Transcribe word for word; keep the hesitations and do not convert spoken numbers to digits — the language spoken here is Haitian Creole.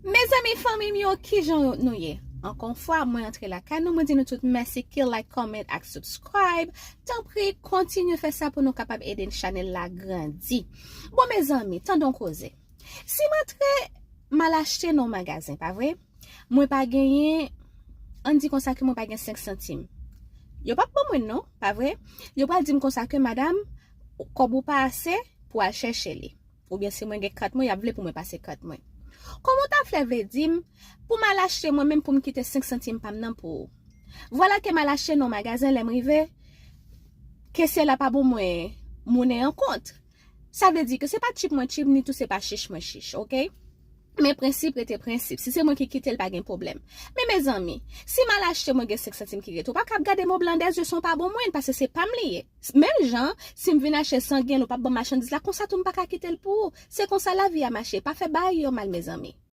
Mezanmi, fanmi m yo, kijan nou ye? Ankò yon fwa, mwen antre lakay nou, mwen di nou tout mèsi ki like, comment ak subscribe. Tanpri, kontinye fè sa pou nou kapab ede chanèl la grandi. Bon, mezanmi, tande yon koze. Si m antre, m al achte nan yon magazen, pa vre? Mwen pa genyen, ann di konsa ke mwen pa gen senk santim. Yo p ap ban mwen non, pa vre? Yo pral di m konsa ke, madam, kòb ou pa ase pou al chèche li. Oubyen si mwen gen kat mwen, y ap vle pou mwen pase kat mwen. Kòman w ta fè vle di m pou m al achte mwen menm pou m kite senk santim pa m nan pou ou? Vwala ke m al achte nan yon magazen, lè m rive, kesyè la pa ban mwen monnen an kont. Sa vle di ke se pa tchip mwen tchip, ni tou se pa chich mwen chich, oke? Men prensip rete prensip. Si se mwen ki kite l, pa gen pwoblèm. Men mezanmi, si m al achte mwen gen senk santim ki rete, ou pa ka ap gade m o blan dèzye san w pa ban mwen, paske se pa m li ye. Menm jan, si m vin achte san gen l, ou p ap ban m machandiz la, konsa tou m pa ka kite l pou ou. Se konsa lavi a mache, pa fè bagay yo mal, mezanmi.